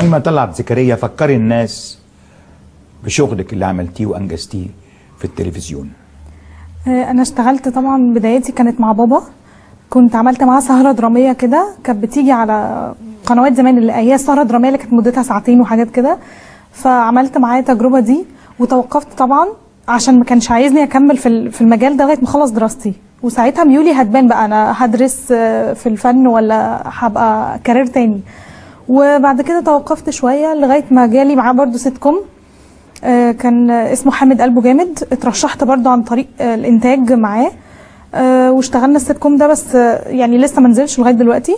أميمة طلعت زكريا، فكري الناس بشغلك اللي عملتيه وأنجزتيه في التلفزيون. انا اشتغلت طبعا، بدايتي كانت مع بابا، كنت عملت معاه سهره درامية كده، كانت بتيجي على قنوات زمان اللي هي السهرة الدرامية اللي كانت مدتها ساعتين وحاجات كده. فعملت معاه التجربة دي وتوقفت طبعا عشان ما كانش عايزني اكمل في المجال ده لغاية ما اخلص دراستي، وساعتها ميولي هتبان بقى انا هدرس في الفن ولا هبقى career تاني. وبعد كده توقفت شوية لغاية ما جالي معاه برضو سيت كوم، كان اسمه حامد قلبه جامد، اترشحت برضو عن طريق الانتاج معاه، واشتغلنا السيت كوم ده، بس يعني لسه ما نزلش لغاية دلوقتي.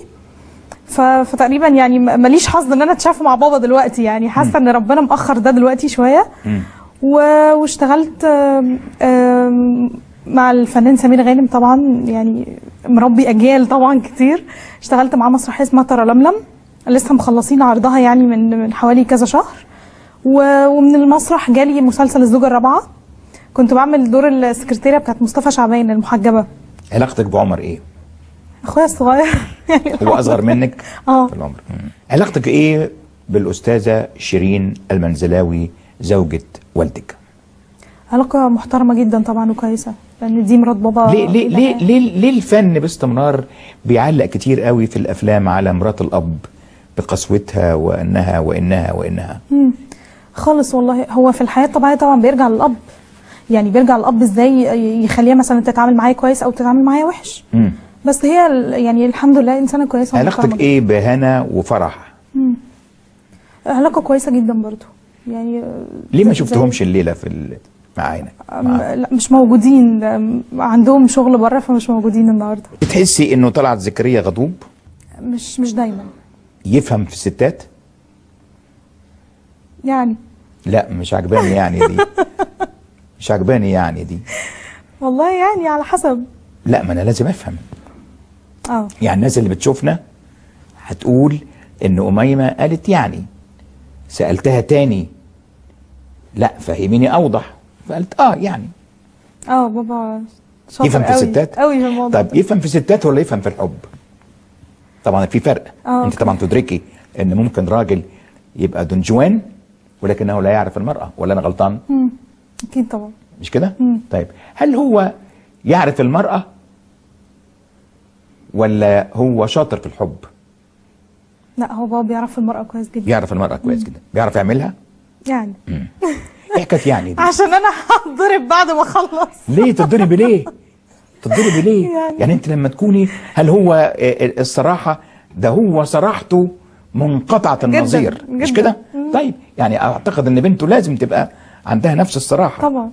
فتقريبا يعني ماليش حظ ان انا اتشاف مع بابا دلوقتي، يعني حاسه ان ربنا مأخر ده دلوقتي شوية. واشتغلت آم، آم، مع الفنان سمير غانم طبعا، يعني مربي اجيال طبعا كتير. اشتغلت معاه مسرحية اسمها ترلملم، لسه مخلصين عرضها يعني من حوالي كذا شهر. ومن المسرح جالي مسلسل الزوجة الرابعة، كنت بعمل دور السكرتيرة بتاعت مصطفى شعبان المحجبة. علاقتك بعمر إيه؟ اخويا الصغير. يعني هو أصغر منك اه. في العمر. علاقتك إيه بالأستاذة شيرين المنزلاوي زوجة والدك؟ علاقة محترمة جدا طبعا وكويسة، لان دي مرات بابا. ليه ليه ليه ليه, ليه الفن باستمرار بيعلق كتير قوي في الافلام على مرات الاب بقسوتها وانها وانها وانها؟ خالص والله، هو في الحياة الطبيعية طبعا بيرجع للأب، يعني بيرجع للأب ازاي يخليها مثلا تتعامل معايا كويس أو تتعامل معايا وحش. بس هي يعني الحمد لله إنسانة كويسة علاقتك ومحترمة. ايه بهنا وفرح؟ علاقة كويسة جدا برضو يعني. ليه ما شفتهمش الليلة في معانا؟ لا مش موجودين، عندهم شغل بره فمش موجودين النهارده. بتحسي انه طلعت زكريا غضوب؟ مش دايما. يفهم في الستات؟ يعني لا مش عجباني يعني دي. مش عجباني يعني دي. والله يعني على حسب. لا ما انا لازم افهم. يعني الناس اللي بتشوفنا هتقول ان اميمة قالت يعني، سالتها تاني لا فهميني اوضح، فقالت يعني. بابا شاطر يفهم في قوي الستات قوي في الموضوع. طيب يفهم في الستات ولا يفهم في الحب؟ طبعا في فرق. انت طبعا تدركي ان ممكن راجل يبقى دونجوان ولكنه لا يعرف المرأة، ولا انا غلطان؟ اكيد طبعا. مش كده؟ طيب هل هو يعرف المرأة ولا هو شاطر في الحب؟ لا هو بابا بيعرف المرأة كويس جدا. بيعرف المرأة كويس جدا، بيعرف يعملها؟ يعني ايه حكاية يعني دي؟ عشان انا هتضرب بعد ما اخلص. ليه تتضربي ليه؟ تتضربي ليه؟ يعني انت لما تكوني، هل هو الصراحة ده هو صراحته منقطعة النظير، مش جداً. كده؟ طيب يعني اعتقد ان بنته لازم تبقى عندها نفس الصراحة. طبعا.